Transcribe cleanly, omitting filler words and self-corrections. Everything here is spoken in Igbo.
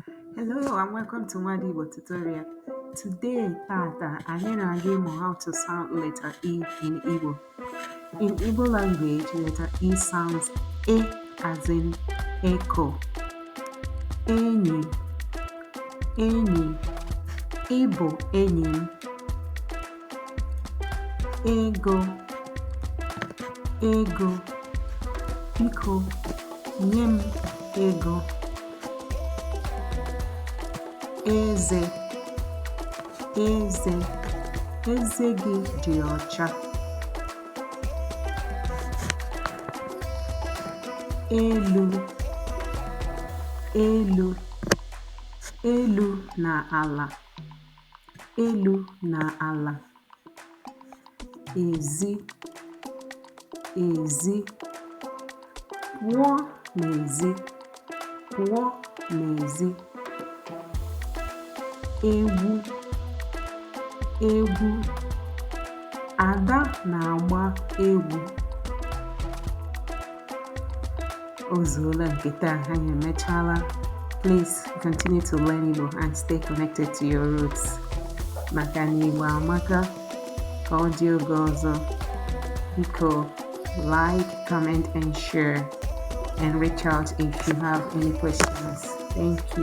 Hello and welcome to Nwada Igbo tutorial. Today, tata, anyị na-aga ịmụ how to sound letter E in Igbo. In Igbo language, letter E sounds E as in echo. Enyi, enyi, ị bụ enyi m. Ego, ego, biko nye m ego. Eze, eze, eze gị dị ọcha. Elu, elu, elu na ala, elu na ala. Ezi, ezi, pụọ n'ezi, pụọ n'ezi. Egwu, egwu, Ada na-agba egwu. O zuola nke taa, anyị emechaala. Please continue to learn Igbo and stay connected to your roots. Maka na Igbo amaka. Ka ọ dị oge ọzọ. Biko like, comment and share, and reach out if you have any questions. Thank you.